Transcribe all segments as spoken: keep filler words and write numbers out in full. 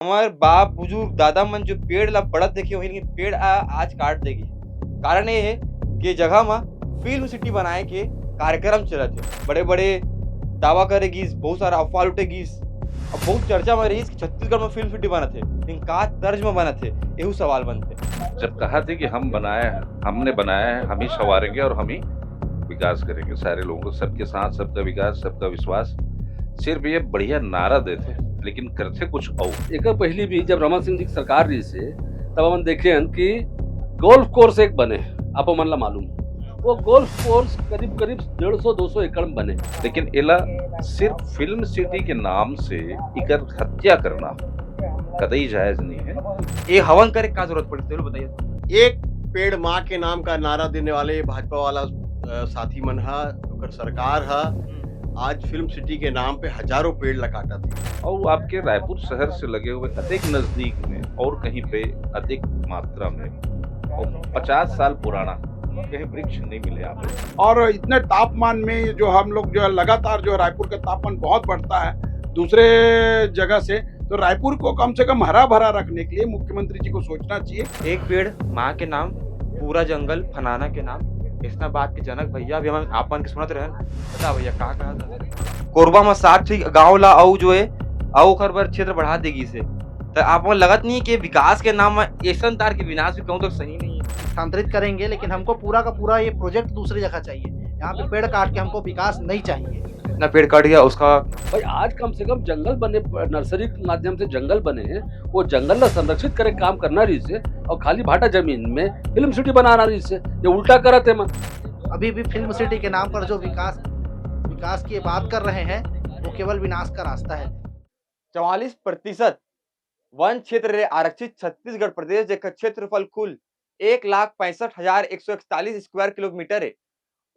हमार बाप बुजुर्ग दादा मन जो पेड़ ला बढ़त देखे होही, लेकिन पेड़ आ, आज काट देगी। कारण ये है कि जगह में फिल्म सिटी बनाए के कार्यक्रम चलत है। बड़े बड़े दावा करे गिस, बहुत सारा अफवाह उठे गिस, अब बहुत चर्चा में रहिस कि छत्तीसगढ़ में फिल्म सिटी बनत है, लेकिन का तर्ज में बनत है, यहू सवाल बनते। जब कहा थे कि हम बनाया है, हमने बनाया है, हम ही संवारेंगे और हम ही विकास करेंगे, सारे लोगों को, सबके साथ, सबका विकास, सबका विश्वास, सिर्फ ये बढ़िया नारा देते, लेकिन करते कुछ और। एक पहली भी जब रमन सिंह जी की सरकार रही से, तब हमन देखे हन कि गोल्फ कोर्स एक बने, आप मन ला मालूम, वो गोल्फ कोर्स करीब करीब डेढ़ सौ दो सौ एकड़ में बने। लेकिन एला सिर्फ फिल्म सिटी के नाम से इकर हत्या करना कतई जायज नहीं है। ये हवन करे का जरूरत पड़ी, चलो बताइए। एक पेड़ माँ के नाम का नारा देने वाले भाजपा वाला, अ, साथी मन हा, ओकर सरकार हा, आज फिल्म सिटी के नाम पे हजारों पेड़ ला काटत हे। और आपके रायपुर शहर से लगे हुए अतेक नजदीक में और कहीं पे अतेक मात्रा में और पचास साल पुराना कहीं वृक्ष नहीं मिले आपको। और इतने तापमान में जो हम लोग जो है लगातार जो है रायपुर का तापमान बहुत बढ़ता है दूसरे जगह से, तो रायपुर को कम से कम हरा भरा रखने के लिए मुख्यमंत्री जी को सोचना चाहिए। एक पेड़ माँ के नाम, पूरा जंगल फनाना के नाम, इसना बात के जनक भैया भी हम आप मन के सुनत रहन। बता भैया का कहा था? कोरबा में सात ठी गांव ला अउ जो है अउ ओकर बर क्षेत्र बढ़ा देगी से, तो आप मन लगत नहीं कि विकास के नाम में ऐसन तार के विनाश भी कहूँ तो सही नहीं है। स्थानांतरित करेंगे, लेकिन हमको पूरा का पूरा ये प्रोजेक्ट दूसरी जगह चाहिए। यहाँ पे पेड़ काट के हमको विकास नहीं चाहिए। इतना पेड़ काट गया उसका। भाई, आज कम से कम जंगल बने, नर्सरी के माध्यम से जंगल बने हैं, वो जंगल ला संरक्षित करे के काम करना रहिस हे, और खाली भाटा जमीन में फिल्म सिटी बनाना रहिस हे, ये उल्टा करत हे मन। अभी भी फिल्म सिटी के नाम पर जो विकास, विकास की बात कर रहे हैं, वो केवल विनाश का रास्ता है। चवालीस प्रतिशत वन क्षेत्र ले आरक्षित छत्तीसगढ़ प्रदेश, जेकर क्षेत्रफल कुल एक लाख पैंसठ हजार एक सौ इकतालीस स्क्वायर किलोमीटर हे,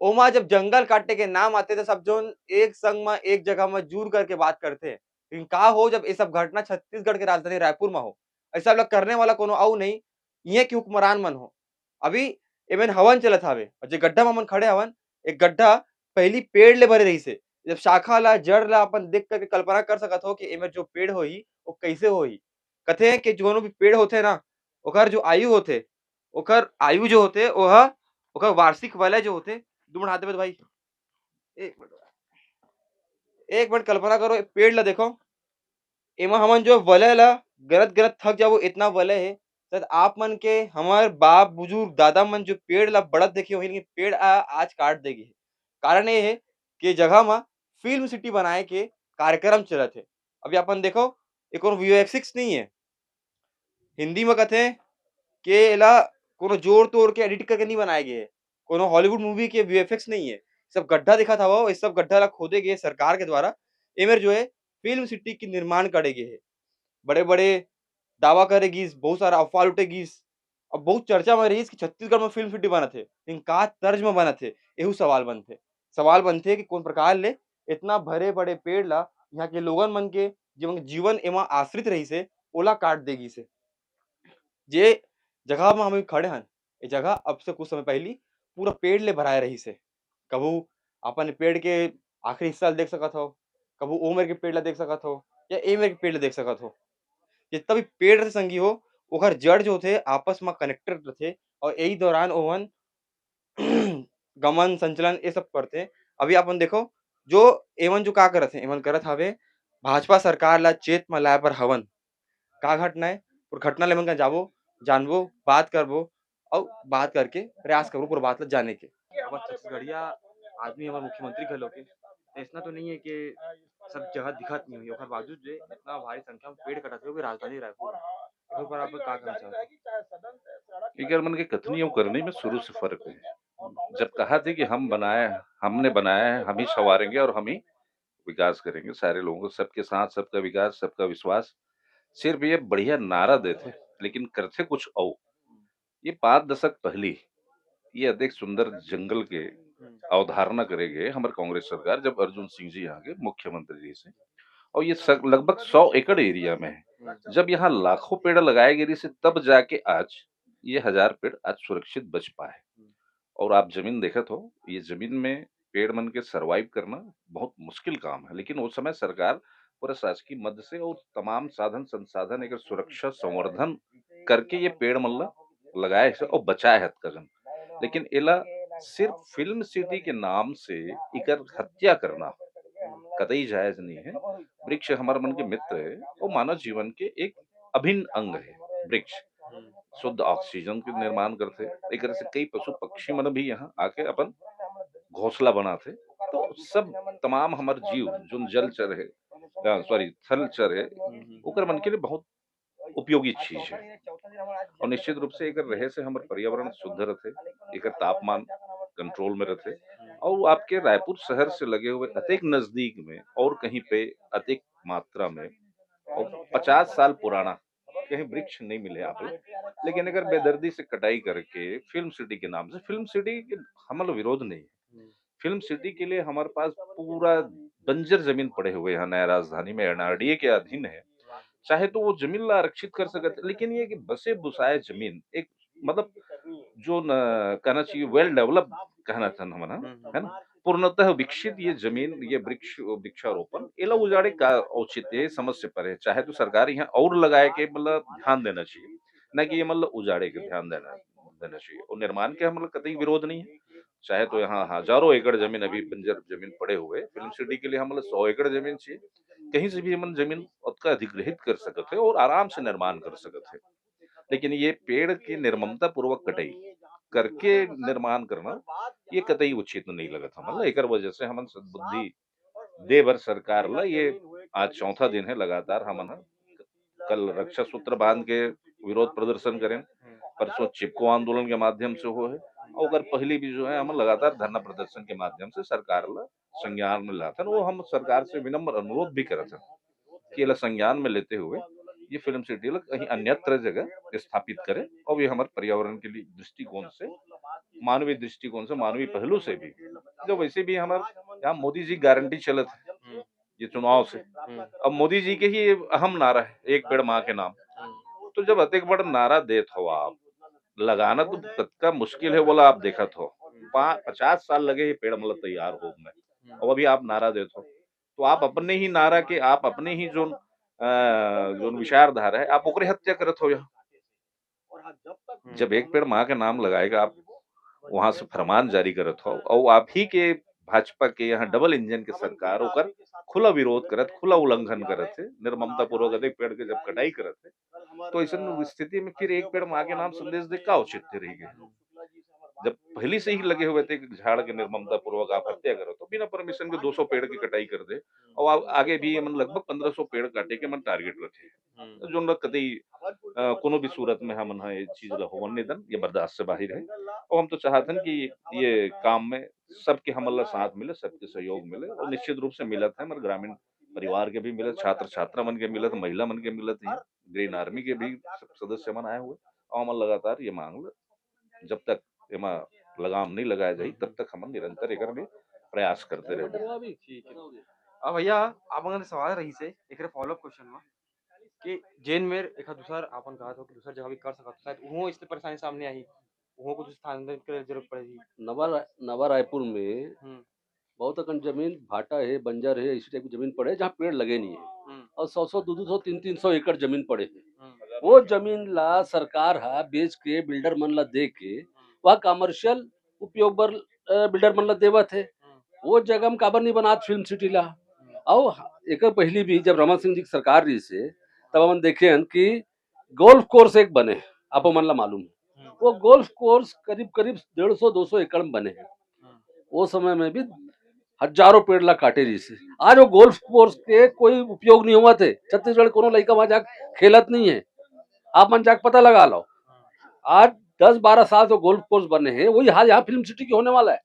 ओमा जब जंगल काटे के नाम आथे, त सब झन एक संग म, एक जगह म जुर करके बात करथे। लेकिन का हो, जब ये सब घटना छत्तीसगढ़ के राजधानी रायपुर म हो, ये सब ला करने वाला कोनो अउ नहीं, इहें के हुक्मरान मन हो। अभी एमन हवन चलत हावे, और जे गड्ढा म हमन खड़े हवन, एक गड्ढा पहली पेड़ ले भरे रहिस हे। जब शाखा ला, जड़ ला अपन देख करके कल्पना कर सकत हो कि एमे जो पेड़ होही, वो कैसे होही। कथे कि जो कोनो भी पेड़ होथे ना, ओकर जो आयु होथे, ओकर आयु जो होथे, ओह, ओकर वार्षिक वलय जो होथे, दू मिनट हाथ देबे भाई, एक मिनट, एक मिनट कल्पना करो, एक पेड़ ला देखो, एमा हमन जो वलय ला गनत गनत थक जाबो, इतना वलय हे। शायद आप मन के, हमर बाप बुजुर्ग दादा मन जो पेड़ ला बढ़त देखे होही, लेकिन पेड़ आ, आज काट दे गे हे। कारण ये हे कि जगह म फिल्म सिटी बनाए के कार्यक्रम चलत हे। अभी अपन देखो, ये कोनो वी एफ एक्स नहीं है, हिंदी में कथे कि एला कोनो जोड़ तोड़ के एडिट करके नहीं बनाए गए हे, कोनो हॉलीवुड मूवी के वी एफ एक्स नहीं है। सब गड्ढा दिखत हवा, ये सब गड्ढा ला खोदे गए सरकार के द्वारा, एमेर जो है फिल्म सिटी के निर्माण करे गए हे। बड़े बड़े दावा करे गिस, बहुत सारा अफवाह उठे गिस, अब बहुत चर्चा में रहिस कि छत्तीसगढ़ में फिल्म सिटी बनत हे, लेकिन का तर्ज में बनत हे, एहू सवाल बनथे। सवाल बनथे कि कौन प्रकार ले इतना भरे बड़े पेड़ ला यहाँ के लोगन मन के जीवन, जीवन एमा आश्रित रहिस हे, ओला काट दे गिस हे। जे जगह में हम खड़े हन, ये जगह अब से कुछ समय पहली पूरा पेड़ ले भराए रहिस हे। कभू अपन पेड़ के आखिरी हिस्सा ल देख सकत हो, कभू ओ मेर के पेड़ ला देख सकत हो, या ए मेर के पेड़ ला देख सकत हो। जितना भी पेड़ रथे संगी हो, ओकर जड़ जो होथे आपस में कनेक्टेड रथे, और यही दौरान ओमन गमन संचलन ये सब करथे। अभी अपन देखो, जो एमन जो का करत हे, एमन करत हवे भाजपा सरकार ला चेत में लाए बर हवन। का घटना है, पूरा घटना ले मन का जाबो, जानबो, बात करबो, और बात करके प्रयास करबो पूरा बात ला जाने के। हमर छत्तीसगढ़िया आदमी, हमर मुख्यमंत्री घलो के, ऐसना तो नहीं है कि सब जगह दिखत नहीं हुई, ओकर बावजूद जे इतना भारी संख्या में पेड़ कटत हुए राजधानी रायपुर में, एकर पर आप का कहना चाहते हैं? एकर मन के कथनी अउ करनी में शुरू से फर्क है। जब कहा थे कि हम बनाए, हमने बनाया है, हम ही संवारेंगे और हम ही विकास करेंगे, सारे लोगों को, सबके साथ, सबका विकास, सबका विश्वास, सिर्फ ये बढ़िया नारा देथे, लेकिन करथे कुछ और। ये पाँच दशक पहली ये अतेक सुंदर जंगल के अवधारणा करे गए हमर कांग्रेस सरकार, जब अर्जुन सिंह जी यहाँ के मुख्यमंत्री रहिस हे, और ये सग-, लगभग सौ एकड़ एरिया में है। जब यहाँ लाखों पेड़ लगाए गए रहिस हे, तब जाके आज ये हजार पेड़ आज सुरक्षित बच पाए। और आप जमीन देखत हो, ये जमीन में पेड़ मन के सर्वाइव करना बहुत मुश्किल काम है, लेकिन उस समय सरकार पूरा शासकीय मद से और तमाम साधन संसाधन एकर सुरक्षा संवर्धन करके ये पेड़ मन ल लगाए हे और बचाए हे अतका जन। लेकिन एला सिर्फ फिल्म सिटी के नाम से एकर हत्या करना कतई जायज नहीं है। वृक्ष हमर मन के मित्र है, वो मानव जीवन के एक अभिन्न अंग है वृक्ष। शुद्ध ऑक्सीजन के निर्माण करथे, एकर से कई पशु पक्षी मन भी यहाँ आके अपन घोंसला बनाथे। तो सब तमाम हमर जीव, जोन जलचर है, अ, सॉरी, थलचर है, ओकर मन के लिए बहुत उपयोगी चीज है। और निश्चित रूप से एकर रहे से हमर पर्यावरण शुद्ध रथे, एकर तापमान कंट्रोल में रथे। और आपके रायपुर शहर से लगे हुए अतेक नजदीक में और कहीं पे अतेक मात्रा में और पचास साल पुराना कहीं वृक्ष नहीं मिले आप ला। लेकिन अगर बेदर्दी से कटाई करके फिल्म सिटी के नाम से, फिल्म सिटी के हमर विरोध नहीं है। फिल्म सिटी के लिए हमारे पास पूरा बंजर जमीन पड़े हुए हैं नया राजधानी में, एनआरडीए के अधीन है। चाहे तो वो जमीन ला आरक्षित कर सकत, लेकिन ये कि बसे बुसाए जमीन एक, मतलब, जो न, कहना चाहिए, वेल डेवलप कहना चाहना हमन, है ना, पूर्णतः विकसित ये जमीन, ये वृक्ष, वृक्षारोपण, एला उजाड़े का औचित्य, ये समझ से परे। चाहे तो सरकार यहाँ और लगाए के, मतलब, ध्यान देना चाहिए, न कि ये, मतलब, उजाड़े के ध्यान देना देना चाहिए। और निर्माण के हमला कतई विरोध नहीं है, चाहे तो यहाँ हजारों एकड़ जमीन अभी बंजर जमीन पड़े हुए, फिल्म सिटी के लिए हमला सौ एकड़ जमीन चाहिए, कहीं से भी हमन जमीन ओतका अधिग्रहित कर सकत है और आराम से निर्माण कर सकत है। लेकिन ये पेड़ की निर्ममता पूर्वक कटाई करके निर्माण करना, ये कतई उचित नहीं लगत हमन ला। एकर वजह से हमन सद्बुद्धि दे बर सरकार ला, ये आज चौथा दिन है लगातार हमन ह कल रक्षा सूत्र बांध के विरोध प्रदर्शन करेन, परसों चिपको आंदोलन के माध्यम से हो है, और ओकर पहले भी जो है हम लगातार धरना प्रदर्शन के माध्यम से सरकार ला संज्ञान में लाथन। वो हम सरकार से विनम्र अनुरोध भी करत हन कि एला संज्ञान में लेते हुए ये फिल्म सिटी ला कहीं अन्यत्र जगह स्थापित करे और ये हमारे पर्यावरण के लिए दृष्टिकोण से, मानवीय दृष्टिकोण से, मानवीय पहलू से भी, जो वैसे भी हमारे यहाँ मोदी जी गारंटी चलत है ये चुनाव से। अब मोदी जी के ही अहम नारा है, "एक पेड़ माँ के नाम।" तो जब अतेक बड़ नारा देत हो आप, लगाना तो कतका मुश्किल है, बोला आप देखत हो। पा-, पचास साल लगे ये पेड़ मतलब तैयार हो में, अब अभी आप नारा देत हो, तो आप अपने ही नारा के, आप अपने ही जोन, अ, जोन विचारधारा है, आप ओकरे हत्या करत हो यहाँ। जब एक पेड़ माँ के नाम लगाएगा, आप वहां से फरमान जारी करत हो और आप ही के भाजपा के यहाँ डबल इंजन के सरकार ओकर खुला विरोध करत, खुला उल्लंघन करत है, निर्ममता पूर्वक अनेक पेड़ के जब कटाई करत है, तो ऐसन स्थिति में फिर एक पेड़ माँ के नाम संदेश दे का औचित्य रही गए? जब पहले से ही लगे हुए थे कि झाड़ के निर्ममता पूर्वक आप हत्या करो, तो बिना परमिशन के दो सौ पेड़ की कटाई कर दे और आप आगे भी मन लगभग पन्द्रह सौ पेड़ काटे के मन टारगेट रखे। हम्म। जोन ला कतई, अ, कोनो भी सूरत में हमन ह ये चीज ला होवन नहीं दन, ये बर्दाश्त से बाहर है। और हम तो चाहत हन कि ये काम में सबके हमन ला साथ मिले, सबके सहयोग मिले और निश्चित रूप से मिलत है, हमारे ग्रामीण परिवार के भी मिलत, छात्र छात्रा मन के मिलत, महिला मन के मिलत है, ग्रीन आर्मी के भी सब सदस्य मन आए हुए और हमन लगातार ये मांग ल-, जब तक एमा लगाम नहीं लगाया जाही, तब तक हमन निरंतर एकर भी प्रयास करते रहबो। ठीक है। अब भैया, आप मन के सवाल रहिस हे, एकरे फॉलोअप क्वेश्चन में कि जेन मेर एक दूसर आपन कहत हो कि दूसर जगह भी कर सकत हो, शायद उहों इससे परेशानी सामने आही, उहों कुछ स्थानांतरित करे जरूरत पड़ही। नवा रा-, नवा रायपुर में हम्म। बहुत अकन जमीन भाटा है, बंजर है, इसी टाइप की जमीन पड़े जहाँ पेड़ लगे नहीं है। हम्म। और सौ सौ, दो दो सौ, तीन तीन सौ एकड़ जमीन पड़े है। हम्म। वो जमीन ला सरकार हा बेच के बिल्डर मन ला दे के हम्म। वहाँ कमर्शियल उपयोग बर, अ, बिल्डर मन ला देवत है। हम्म। वो जगह में काबर नहीं बनात फिल्म सिटी ला? हम्म। और एकर पहली भी जब रमन सिंह जी की सरकार रहिस हे, तब हमन देखे हन कि गोल्फ कोर्स एक बने, आप मन ला मालूम है। हम्म। वो गोल्फ कोर्स करीब, करीब डेढ़ सौ, दो सौ एकड़ में बने हैं। हम्म। वो समय में भी हजारों पेड़ ला काटे रहिस हे। आज वो गोल्फ कोर्स के कोई उपयोग नहीं होवत है। छत्तीसगढ़ कोनो लइका वहाँ जाके खेलत नहीं है। आप मन जाके पता लगा लो। आज दस बारह साल से गोल्फ कोर्स बने हैं, वही हाल यहाँ फिल्म सिटी के होने वाला है।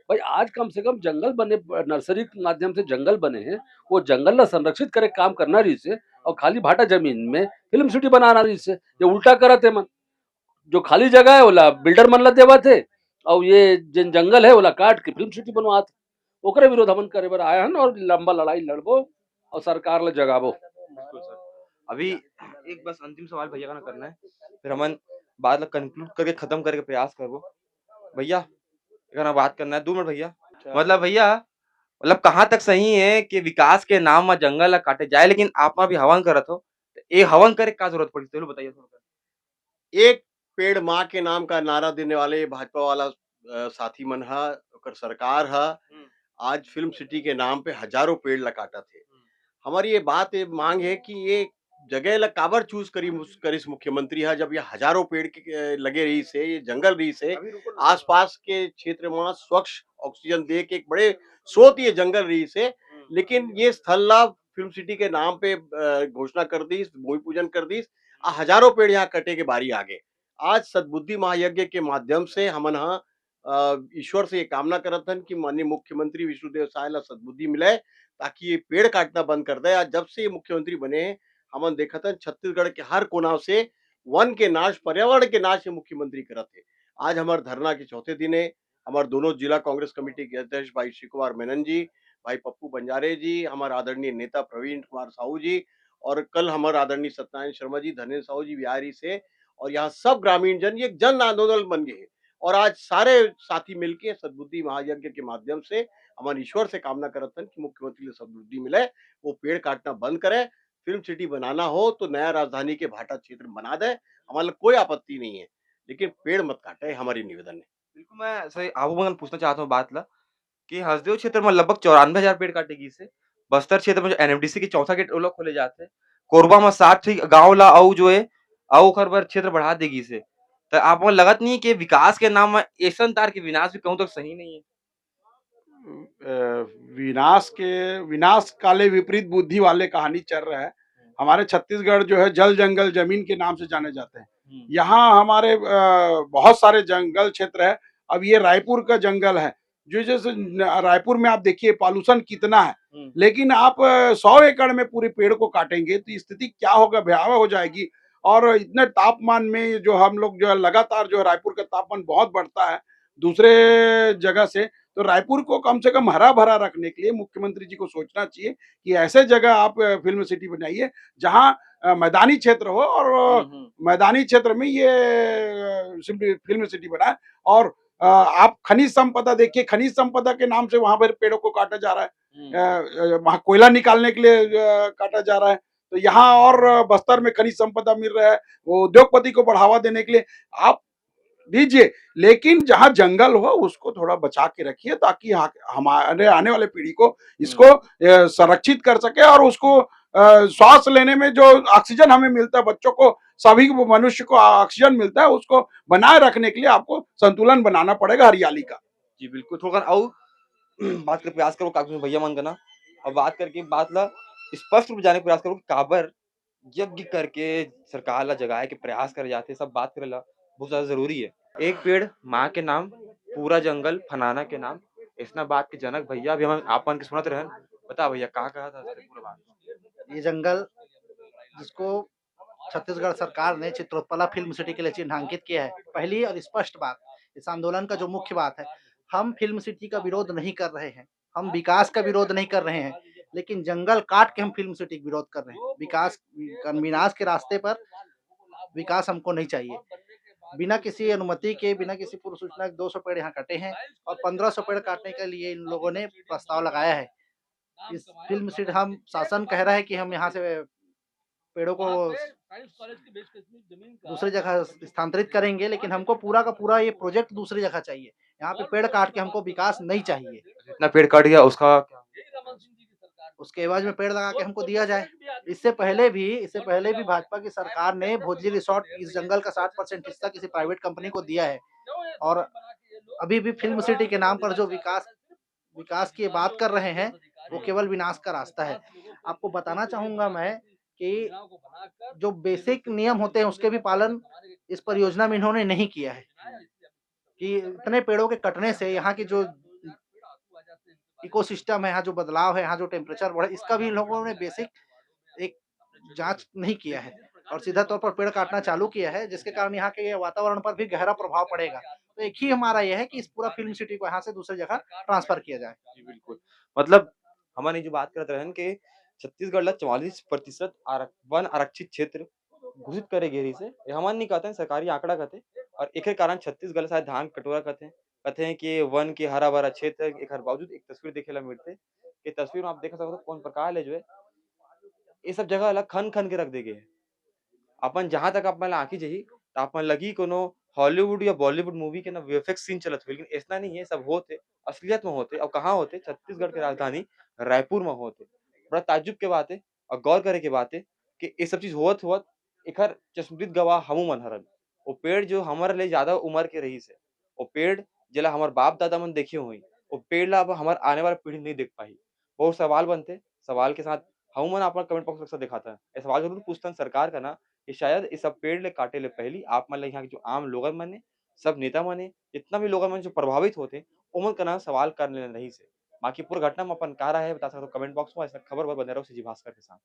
भाई, आज कम से कम जंगल बने, नर्सरी के माध्यम से जंगल बने हैं, वो जंगल ला संरक्षित करे काम करना रहिस हे, और खाली भाटा जमीन में फिल्म सिटी बनाना रहिस हे। ये उल्टा करत है मन। जो खाली जगह है, ओला बिल्डर मन ला देवत है, और ये जेन जंगल है, ओला काट के फिल्म सिटी बनवात है। ओकरे विरोध हमन करे बर आए हन और लंबा लड़ाई लड़बो और सरकार ला जगाबो। बिल्कुल सर। अभी एक बस अंतिम सवाल भैया का ना करना है, फिर हमन बात ला कंक्लूड करके खत्म करके प्रयास करबो। भैया, एक ना बात करना है, दो मिनट भैया। अच्छा। मतलब भैया, मतलब कहाँ तक सही है कि विकास के नाम म जंगल ला काटे जाए, लेकिन आप मन भी हवन करत हो, त ए हवन करे के का जरूरत पड़ही, तेला बताइए थोड़ा। एक पेड़ माँ के नाम का नारा देने वाले भाजपा वाला, अ, साथी मन ह, ओकर सरकार ह, हम्म। आज फिल्म सिटी के नाम पे हजारों पेड़ ला काटत हे। हम्म। हमारी ये बात, ये मांग है कि ये जगह ला काबर चूज करी, करिस मुख्यमंत्री ह, जब ये हजारों पेड़ के, अ, लगे रहिस हे, ये जंगल रहिस हे, अभी रुको ना। आसपास के क्षेत्र में स्वच्छ ऑक्सीजन दे के एक बड़े स्रोत ये जंगल रहिस हे, हम्म। लेकिन ये स्थल ला फिल्म सिटी के नाम पे, अ, घोषणा कर दीस, भूमि पूजन कर दीस, आ हजारों पेड़ यहाँ कटे के बारी आ गे। आज सद्बुद्धि महायज्ञ के माध्यम से हमन ह, अ, ईश्वर से ये कामना करत हन कि माननीय मुख्यमंत्री विष्णुदेव साय ला सद्बुद्धि मिले, ताकि ये पेड़ काटना बंद कर दे। आज जब से ये मुख्यमंत्री बने हैं, हमन देखत हन छत्तीसगढ़ के हर कोना से वन के नाश, पर्यावरण के नाश ये मुख्यमंत्री करत हे। आज हमार धरना के चौथे दिन है। हमार दोनों जिला कांग्रेस कमेटी के अध्यक्ष भाई शिव कुमार मेनन जी, भाई पप्पू बंजारे जी, हमार आदरणीय नेता प्रवीण कुमार साहू जी और कल हमार आदरणीय सत्यनारायण शर्मा जी, धनेंद्र साहू जी भी आए रहिस हे और यहाँ सब ग्रामीण जन ये एक जन आंदोलन बन गए हे। और आज सारे साथी मिलके सद्बुद्धि महायज्ञ के माध्यम से हमन ईश्वर से कामना करत हन कि मुख्यमंत्री ला सद्बुद्धि मिले, वो पेड़ काटना बंद करे, फिल्म सिटी बनाना हो तो नया राजधानी के भाटा क्षेत्र में बना दे, हमारे लिए कोई आपत्ति नहीं है, लेकिन पेड़ मत काटे, हमारी निवेदन है। बिल्कुल, मैं सही आप मन पूछना चाहत हूँ बात ला कि हसदेव क्षेत्र में लगभग चौरानबे हजार पेड़ काटे गिस हे, बस्तर क्षेत्र में जो एनएमडीसी के चौथा गेट ओला खोले जात हे, कोरबा में साठ ठी गांव ला अउ जो है अउ ओकर बर क्षेत्र बढ़ा दे गिस हे, त आप मन लगत नहीं कि विकास के नाम में ऐसन तार के विनाश भी कहूँ तक सही नहीं है? अ, विनाश के, विनाश काले विपरीत बुद्धि वाले कहानी चल रहा है। हमारे छत्तीसगढ़ जो है जल जंगल जमीन के नाम से जाने जाते हैं। हम्म। यहाँ हमारे, अ, बहुत सारे जंगल क्षेत्र है। अब ये रायपुर का जंगल है, जो जैसे न-, रायपुर में आप देखिए पॉल्यूशन कितना है, हम्म। लेकिन आप, अ, सौ एकड़ में पूरे पेड़ को काटेंगे तो स्थिति क्या होगा, भयावह हो जाएगी। और इतने तापमान में जो हम लोग जो है लगातार जो है रायपुर का तापमान बहुत बढ़ता है दूसरे जगह से, तो रायपुर को कम से कम हरा भरा रखने के लिए मुख्यमंत्री जी को सोचना चाहिए कि ऐसे जगह आप, अ, फिल्म सिटी बनाइए जहाँ, अ, मैदानी क्षेत्र हो और, अ, हम्म, हम्म। मैदानी क्षेत्र में ये, अ, सिम्पली फिल्म सिटी बनाए। और, अ, आप खनिज संपदा देखिए, खनिज संपदा के नाम से वहां पर पेड़ों को काटा जा रहा है। हम्म। अ, अ, वहाँ कोयला निकालने के लिए, अ, काटा जा रहा है, तो यहाँ और बस्तर में खनिज संपदा मिल रहा है, वो उद्योगपति को बढ़ावा देने के लिए आप दीजिए, लेकिन जहाँ जंगल हो उसको थोड़ा बचा के रखिए, ताकि हा-, हमारे आने वाले पीढ़ी को इसको, हम्म। अ, संरक्षित कर सके और उसको, अ, श्वास लेने में जो ऑक्सीजन हमें मिलता है, बच्चों को, सभी को, मनुष्य को ऑक्सीजन मिलता है, उसको बनाए रखने के लिए आपको संतुलन बनाना पड़ेगा हरियाली का। जी, बिल्कुल। थोड़ा अउ बात कर प्रयास करो, काकू भैया मन करना, और बात करके बात ला स्पष्ट रूप जाने के प्रयास करो कि काबर यज्ञ करके सरकार ला जगाए के प्रयास करे जाथे, सब बात करे ला बहुत ज्यादा जरूरी है। एक पेड़ माँ के नाम, पूरा जंगल फनाना के नाम, ऐसना बात के जनक भैया भी हम आप मन के सुनत रहन। बता भैया, का कहा था उसके पूरा बात? ये जंगल जिसको छत्तीसगढ़ सरकार ने चित्रोत्पला फिल्म सिटी के लिए चिन्हांकित किया है, पहली और स्पष्ट बात, इस आंदोलन का जो मुख्य बात है, हम फिल्म सिटी का विरोध नहीं कर रहे हैं, हम विकास का विरोध नहीं कर रहे हैं, लेकिन जंगल काट के हम फिल्म सिटी का विरोध कर रहे हैं। विकास, विनाश के रास्ते पर विकास हमको नहीं चाहिए। बिना किसी अनुमति के, बिना किसी पूर्व सूचना के दो सौ पेड़ यहाँ कटे हैं और पन्द्रह सौ पेड़ काटने के लिए इन लोगों ने प्रस्ताव लगाया है। इस फिल्म सिटी, हम, शासन कह रहा है कि हम यहाँ से पेड़ों को दूसरी जगह स्थानांतरित करेंगे, लेकिन हमको पूरा का पूरा ये प्रोजेक्ट दूसरी जगह चाहिए। यहाँ पे पेड़ काट के हमको विकास नहीं चाहिए। इतना पेड़ कट गया, उसका क्या? उसके एवज में पेड़ लगा के हमको दिया जाए। इससे पहले भी, इससे पहले भी भाजपा की सरकार ने भोजली रिसोर्ट, इस जंगल का साठ परसेंट हिस्सा किसी प्राइवेट कंपनी को दिया है, और अभी भी फिल्म सिटी के नाम पर जो विकास, विकास की बात कर रहे हैं, वो केवल विनाश का रास्ता है। आपको बताना चाहूंगा मैं कि जो बेसिक नियम होते हैं, उसके भी पालन इस परियोजना में इन्होंने नहीं किया है, कि इतने पेड़ों के कटने से यहाँ की जो इकोसिस्टम है, यहाँ जो बदलाव है, यहाँ जो टेम्परेचर बढ़े, इसका भी इन लोगों ने बेसिक एक जांच नहीं किया है और सीधा तौर पर पेड़ काटना चालू किया है, जिसके कारण यहाँ के वातावरण पर भी गहरा प्रभाव पड़ेगा। तो एक ही हमारा यह है कि इस पूरा फिल्म सिटी को यहाँ से दूसरी जगह ट्रांसफर किया जाए। जी, बिल्कुल। मतलब, हमन ये जो बात करत रहन कि छत्तीसगढ़ ला चवालीस प्रतिशत आरक-, वन आरक्षित क्षेत्र घोषित करे गे रहिस हे। ये हमन नहीं कहते हैं, सरकारी आंकड़ा कहते हैं। और एकर कारण छत्तीसगढ़ ला शायद धान कटोरा कहते हैं, कथे कि वन के हरा भरा क्षेत्र, एकर बावजूद एक तस्वीर देखे ला मिलथे। ये तस्वीर में आप देख सकत हो कौन प्रकार ले जो है ये सब जगह ला खन खन के रख दे गए है। अपन जहाँ तक आप मन ला आँखी जही, त आप मन लगी कोनो हॉलीवुड या बॉलीवुड मूवी के ना वीएफएक्स सीन चलत हो, लेकिन ऐसना नहीं है, सब होत है, असलियत में होत है। और कहाँ होत है? छत्तीसगढ़ के राजधानी रायपुर में होत है। बड़ा ताज्जुब के बात है और गौर करे के बात है कि ये सब चीज होत होत एकर चश्मदीद गवाह हमू मन हरन। वो पेड़ जो हमर ले ज्यादा उम्र के रहिस है, वो पेड़ जेला हमर बाप दादा मन देखे होही, वो पेड़ ला अब हमर आने वाला पीढ़ी नहीं देख पाही। बहुत सवाल बनते, सवाल के साथ हमू मन अपन कमेंट बॉक्स में अक्सर दिखाता है। ये सवाल जरूर पूछतन सरकार का ना कि शायद इस सब पेड़ ले काटे ले पहली आप मन ले यहाँ के जो आम लोगन मन है, सब नेता मन है, जितना भी लोगन मन जो प्रभावित होते, ओमन का ना सवाल कर लेना रहिस है। बाकी पूरा घटना में अपन का राय है बता सकते हो कमेंट बॉक्स में। ऐसा खबर बर बने रहो सीजी भास्कर के साथ।